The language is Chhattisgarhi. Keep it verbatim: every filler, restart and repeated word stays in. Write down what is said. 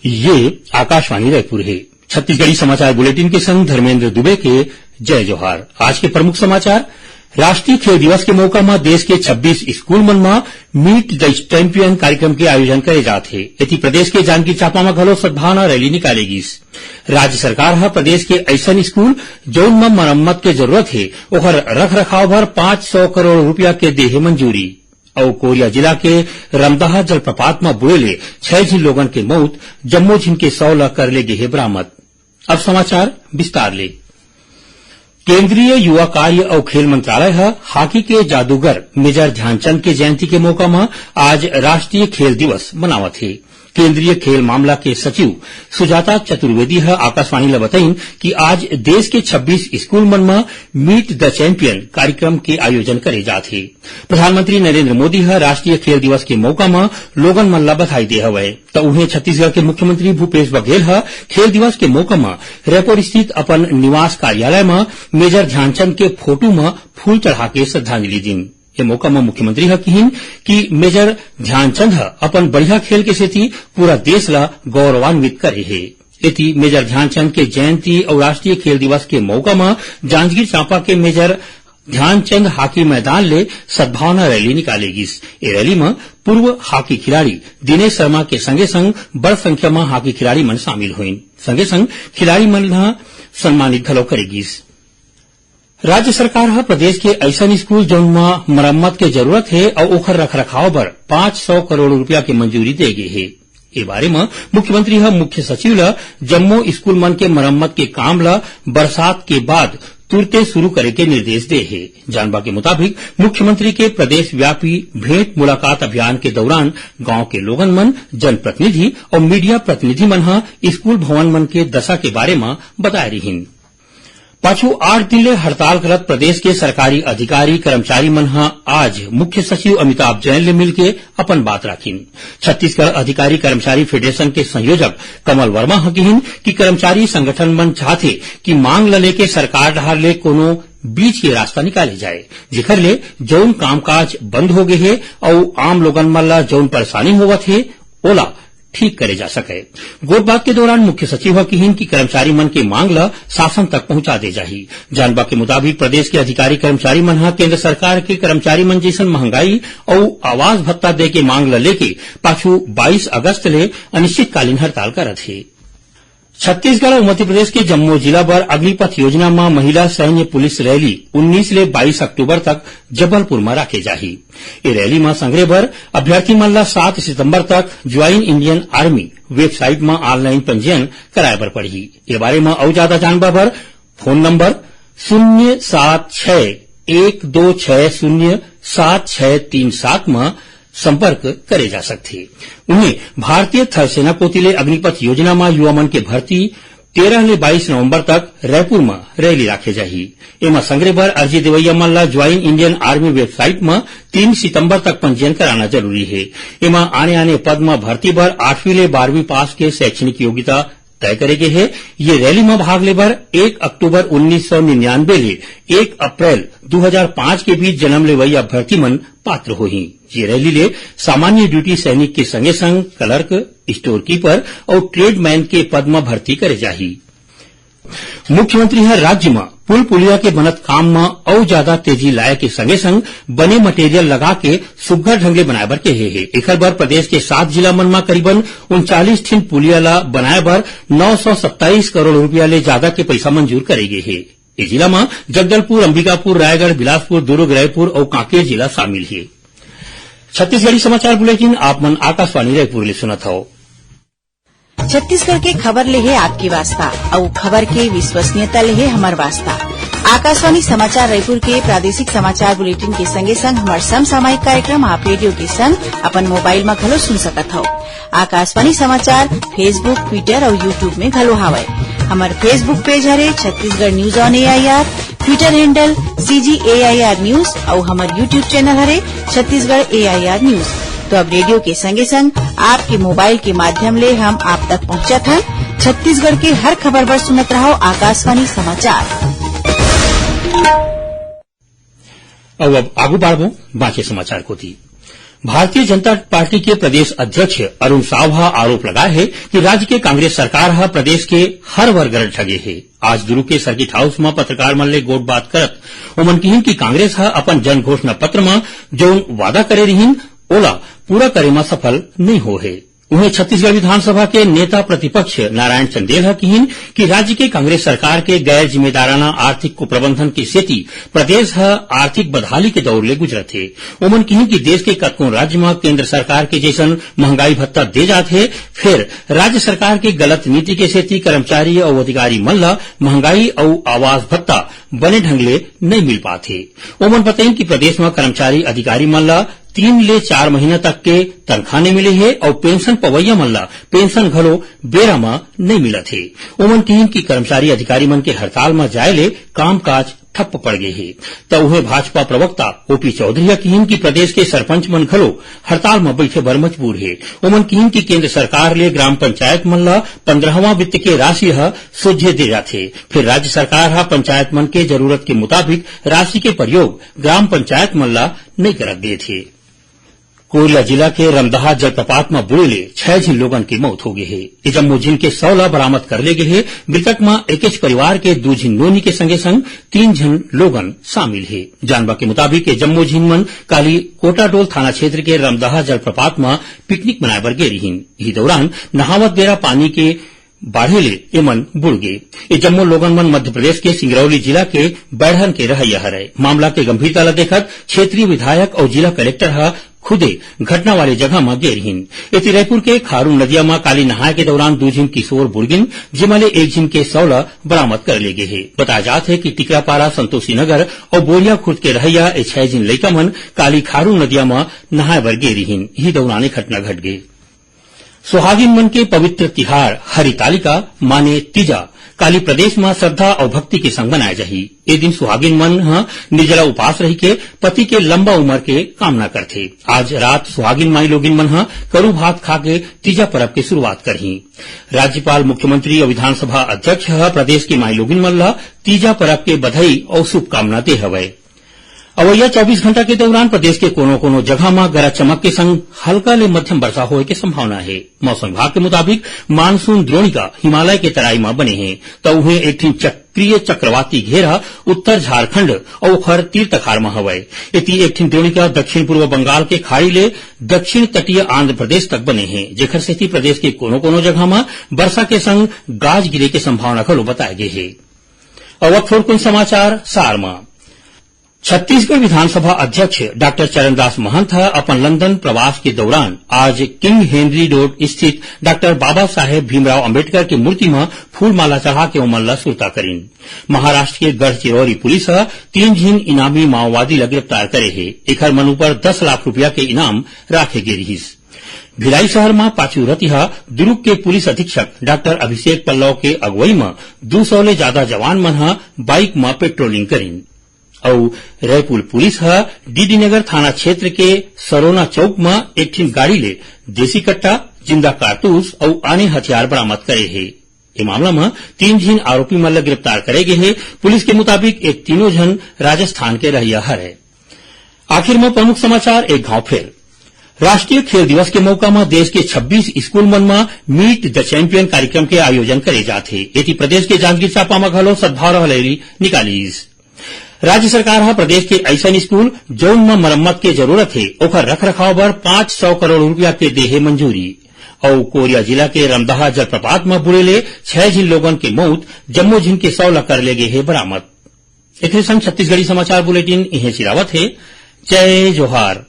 ये आकाशवाणी रायपुर हे। छत्तीसगढ़ी समाचार बुलेटिन के संग धर्मेंद्र दुबे के जय जोहार। आज के प्रमुख समाचार। राष्ट्रीय खेल दिवस के मौका म देश के छब्बीस स्कूल मन म Meet the Champion कार्यक्रम के आयोजन करे जात हे। एती प्रदेश के जांजगीर चांपा म घलो सद्भावना रैली निकाले गिस। राज्य सरकार ह प्रदेश के अइसन स्कूल, जउन म मरम्मत के जरूरत हे, ओखर रख रखाव बर पाँच सौ करोड़ रुपया के दे हे मंजूरी। अउ कोरिया जिला के रमदहा जलप्रपात म बुड़े ले छह झिन लोगन के मउत, जम्मो झिन के शव ल कर ले गे हे बरामद। अब समाचार विस्तार ले। केंद्रीय युवा कार्य अउ खेल मंत्रालय ह हॉकी के जादूगर मेजर ध्यानचंद के जयंती के मौका म आज राष्ट्रीय खेल दिवस मनावत हे। केंद्रीय खेल मामला के सचिव सुजाता चतुर्वेदी ह आकाशवाणी ल बताइन कि आज देश के छब्बीस स्कूल मन म Meet the Champion कार्यक्रम के आयोजन करे जात हे। प्रधानमंत्री नरेंद्र मोदी ह राष्ट्रीय खेल दिवस के मौका म लोगन मन ल बधाई दे हवय। त उहें, छत्तीसगढ़ के मुख्यमंत्री भूपेश बघेल ह खेल दिवस के मौका म रायपुर स्थित अपन निवास कार्यालय म मेजर ध्यानचंद के फोटो म फूल चढ़ा के श्रद्धांजलि दीन। ए मौका म मुख्यमंत्री ह किहिन कि मेजर ध्यानचंद ह अपन बढ़िया खेल के सेती पूरा देश ल गौरवान्वित करे हे। एती मेजर ध्यानचंद के जयंती अउ राष्ट्रीय खेल दिवस के मौका म जांजगीर चांपा के मेजर ध्यानचंद हॉकी मैदान ले सद्भावना रैली निकाले गिस। ए रैली म पूर्व हॉकी खिलाड़ी दिनेश शर्मा के संगे संग बड़ संख्या म हॉकी खिलाड़ी मन शामिल होइन। संगे संग खिलाड़ी मन ल सम्मानित घलो करे गिस। राज्य सरकार ह प्रदेश के अइसन स्कूल, जउन म मरम्मत के जरूरत हे अउ ओखर रखरखाव बर पाँच सौ करोड़ रुपया के मंजूरी दे गे हे। ए बारे म मुख्यमंत्री ह मुख्य सचिव ल जम्मो स्कूल मन के मरम्मत के काम ल बरसात के बाद तुरते शुरू करे के निर्देश दे हे। जानबा के मुताबिक, मुख्यमंत्री के प्रदेश व्यापी भेंट मुलाकात अभियान के दौरान गांव के लोगन मन, जनप्रतिनिधि अउ मीडिया प्रतिनिधि मन ह स्कूल भवन मन के दशा के बारे म बताए रिहिन। पाछू आठ दिन ले हड़ताल करत प्रदेश के सरकारी अधिकारी, कर्मचारी मन ह आज मुख्य सचिव अमिताभ जैन ले मिलके अपन बात राखिन। छत्तीसगढ़ अधिकारी कर्मचारी फेडरेशन के संयोजक कमल वर्मा ह किहिन कि कर्मचारी संगठन मन चाहथे कि मांग ल लेके सरकार डहार ले कोनो बीच के रास्ता निकाले जाए, जेखर ले जउन कामकाज बंद हो गे हे अउ आम लोगन मन ल जउन परेशानी होवत हे, ओला ठीक करे जा सकय। गोठबात के दौरान मुख्य सचिव ह किहिन कि कर्मचारी मन के मांग ल शासन तक पहुंचा दे जाही। जानबा के मुताबिक, प्रदेश के अधिकारी कर्मचारी मन ह केंद्र सरकार के कर्मचारी मन जइसन महंगाई अउ आवास भत्ता दे के मांग ल लेके पाछू बाईस अगस्त ले अनिश्चितकालीन हड़ताल करत हे। छत्तीसगढ़ अउ मध्य प्रदेश के जम्मो जिला बर अग्निपथ योजना म महिला सैन्य पुलिस रैली उन्नीस ले बाईस अक्टूबर तक जबलपुर म राखे जाही। ए रैली म संघरे बर अभ्यर्थी मन ल सात सितंबर तक ज्वाइन इंडियन आर्मी वेबसाइट म ऑनलाइन पंजीयन कराए बर पड़ही। ए बारे म अउ जादा जानबा बर फोन नंबर शून्य सात छह एक दो छह शून्य सात छह तीन सात म संपर्क करे जा सकथे। उहें, भारतीय थल सेना कोति ले अग्निपथ योजना म युवा मन के भर्ती तेरह ले बाईस नवंबर तक रायपुर म रैली राखे जाही। एमा संघरे बर अर्जी देवइया मन ल ज्वाइन इंडियन आर्मी वेबसाइट म तीन सितंबर तक पंजीयन कराना जरूरी हे। एमा आने-आने पद म भर्ती बर आठवीं ले बारहवीं पास के शैक्षणिक योग्यता तय करे गे हे। ये रैली म भाग ले बर एक अक्टूबर उन्नीस सौ निन्यानवे ले एक अप्रैल दू हजार पाँच के बीच जन्म लेवइया अभ्यर्थी मन पात्र होही। ये रैली ले सामान्य ड्यूटी सैनिक के संगे संग क्लर्क, स्टोर कीपर अउ ट्रेडमैन के पद म भर्ती करे जाही। मुख्यमंत्री ह राज्य म पुल पुलिया के बनत काम म अउ जादा तेजी लाए के संगे संग बने मटेरियल लगा के सुग्घर ढंग ले बनाए बर केहे हे। एखर बर प्रदेश के सात जिला मन म करीबन उनचालीस ठिन पुलिया ल बनाए बर नौ सौ सत्ताईस करोड़ रुपया ले जादा के पइसा मंजूर करे गे हे। ए जिला म जगदलपुर, अंबिकापुर, रायगढ़, बिलासपुर, दुर्ग, रायपुर अउ कांकेर जिला शामिल हे। छत्तीसगढ़ी समाचार बुलेटिन आप मन आकाशवाणी रायपुर ले सुनत हव। छत्तीसगढ़ के खबर ले हे आपके वास्ता, अउ खबर के विश्वसनीयता ले हे हमर वास्ता। आकाशवाणी समाचार रायपुर के प्रादेशिक समाचार बुलेटिन के संगे संग हमर समसामयिक कार्यक्रम आप रेडियो के संग अपन मोबाइल म घलो सुन सकत हव। आकाशवाणी समाचार Facebook, Twitter अउ YouTube में घलो हावय। हमर Facebook पेज हरे Chhattisgarh news on AIR, Twitter handle CG AIR news अउ हमर YouTube चैनल हरे छत्तीसगढ़ एआईआर न्यूज। तो अब रेडियो के संगे संग आपके मोबाइल के माध्यम ले हम आप तक पहुंचत हन। छत्तीसगढ़ के हर खबर बर सुनत रहव आकाशवाणी समाचार। अउ अब आगू बढ़बो बाकी समाचार कोति। भारतीय जनता पार्टी के प्रदेश अध्यक्ष अरुण साव ह आरोप लगाए हे कि राज्य के कांग्रेस सरकार ह प्रदेश के हर वर्ग ल ठगे हे। आज दुर्ग के सर्किट हाउस म पत्रकार मन ले गोठबात करत ओमन किहिन कि कांग्रेस ह अपन जन घोषणा पत्र म जउन वादा करे रिहिन, ओला पूरा करे म सफल नइ हो हे। उहें, छत्तीसगढ़ विधानसभा के नेता प्रतिपक्ष नारायण चंदेल ह किहिन कि राज्य के कांग्रेस सरकार के गैर जिम्मेदाराना आर्थिक कुप्रबंधन के सेती प्रदेश ह आर्थिक बदहाली के दौर ले गुजरत हे। ओमन किहिन कि देश के कतकोन राज्य म केंद्र सरकार के जइसन महंगाई भत्ता दे जात हे, फेर राज्य सरकार के गलत नीति के सेती कर्मचारी अउ अधिकारी मन ल महंगाई अउ आवास भत्ता बने ढंग ले नइ मिल पात हे। ओमन बताइन कि प्रदेश म कर्मचारी अधिकारी मन ल तीन ले चार महीना तक के तनखा नइ मिले हे अउ पेंशन पवइया मन ल पेंशन घलो बेरा म नइ मिलत हे। ओमन किहिन कि कर्मचारी अधिकारी मन के हड़ताल म जाए ले कामकाज ठप्प पड़ गे हे। त उहें, भाजपा प्रवक्ता ओपी चौधरी ह किहिन कि प्रदेश के सरपंच मन घलो हड़ताल म बइठे बर मजबूर हे। ओमन किहिन कि केंद्र सरकार ले ग्राम पंचायत मन ल पंद्रहवां वित्त के राशि ह सोझे दे जाथे, फेर राज्य सरकार ह पंचायत मन के जरूरत के मुताबिक राशि के प्रयोग ग्राम पंचायत मन ल नइ करत देत हे। कोरिया जिला के रमदहा जलप्रपात म बूड़े ले छह झिन लोगन के मौत हो गे हे। ये जम्मो झिन के शव ल बरामद कर ले गे हे। मृतक म एकेच परिवार के दू झिन नोनी के संगे संग तीन झन लोगन शामिल हे। जानबा के मुताबिक, ये जम्मो झिन मन काली कोटाडोल थाना क्षेत्र के रमदहा जलप्रपात म पिकनिक मनाए बर गे रिहिन। इही दौरान नहावत बेरा पानी के बाढ़े ले एमन बुड़ गे। ये जम्मो लोगन मन मध्य प्रदेश के सिंगरौली जिला के बैढ़न के रहइया हरय। मामला के गंभीरता ल देखत क्षेत्रीय विधायक अउ जिला कलेक्टर ह खुदे घटना वाले जगह म गे रिहिन। एती, रायपुर के खारून नदिया म काली नहाए के दौरान दू झिन किशोर बुड़ गिन, जेमा ले एक झिन के शव ल बरामद कर ले गे हे। बताया जात हे कि टिकरापारा, संतोषी नगर अउ बोरिया खुर्द के रहइया ए छह झिन लइका मन काली खारून नदिया म नहाए बर गे रिहिन। इही दौरान ए घटना घट गे। सुहागिन मन के पवित्र तिहार हरितालिका माने तीजा काली प्रदेश म श्रद्धा अउ भक्ति के संग मनाए जाही। ए दिन सुहागिन मन ह निर्जला उपास रहिके पति के लंबा उमर के कामना करथे। आज रात सुहागिन माई लोगिन मन ह करू भात खा के तीजा परब के शुरुआत करही। राज्यपाल, मुख्यमंत्री अउ विधानसभा अध्यक्ष ह प्रदेश के माई लोगिन मन ल तीजा परब के बधाई अउ शुभकामना दे हवय। अवइया चौबीस घंटा के दौरान प्रदेश के कोनो-कोनो जगह म गरज चमक के संग हल्का ले मध्यम वर्षा होए के संभावना हे। मौसम विभाग के मुताबिक, मानसून द्रोणिका हिमालय के तराई म बने हे, त उहें एक ठिन चक्रीय चक्रवाती घेरा उत्तर झारखंड अउ ओखर तीर तखार म हवय। एती एक ठिन द्रोणिका दक्षिण पूर्व बंगाल के खाड़ी ले दक्षिण तटीय आंध्र प्रदेश तक बने हे, जेखर सेती प्रदेश के कोनो-कोनो जगह म वर्षा के संग गाज गिरे के संभावना घलो बताए गे हे। अउ अब थोरकुन समाचार सार म। छत्तीसगढ़ विधानसभा अध्यक्ष डॉक्टर चरणदास महंत ह अपन लंदन प्रवास के दौरान आज किंग हेनरी रोड स्थित डॉक्टर बाबा साहेब भीमराव अंबेडकर के मूर्ति म फूलमाला चढ़ा के ओमन ल सुरता करिन। महाराष्ट्र के गढ़चिरौरी पुलिस ह तीन झिन इनामी माओवादी ल गिरफ्तार करे हे। एखर मन ऊपर दस लाख रुपया के इनाम राखे गे रिहिस। भिलाई शहर म पाछू रतिहा दुर्ग के पुलिस अधीक्षक डॉक्टर अभिषेक पल्लव के अगुवई म दू सौ ले जादा जवान मन ह बाइक म पेट्रोलिंग करिन। अउ रायपुर पुलिस ह डीडी नगर थाना क्षेत्र के सरोना चौक म एक ठिन गाड़ी ले देसी कट्टा, जिंदा कारतूस अउ आने हथियार बरामद करे हे। ए मामला म तीन झिन आरोपी मन ल गिरफ्तार करे गे हे। पुलिस के मुताबिक, ए तीनों झन राजस्थान के रहइया हरय। आखिर म प्रमुख समाचार एक घाव फेर। राष्ट्रीय खेल दिवस के मौका म देश के छब्बीस स्कूल मन म मीट द चैंपियन कार्यक्रम के आयोजन करे जात हे। एती प्रदेश के जांजगीर चांपा म घलो सद्भावना रैली निकालिस। राज्य सरकार ह प्रदेश के अइसन स्कूल, जउन म मरम्मत के जरूरत हे, ओखर रखरखाव बर पांच सौ करोड़ रुपया के दे हे मंजूरी। अउ कोरिया जिला के रमदहा जलप्रपात म बूड़े ले छह झिन लोगन के मउत, जम्मो झिन के शव ल कर ले गे हे बरामद। एखरे संग छत्तीसगढ़ी समाचार बुलेटिन इहें सिरावत हे। जय जोहार।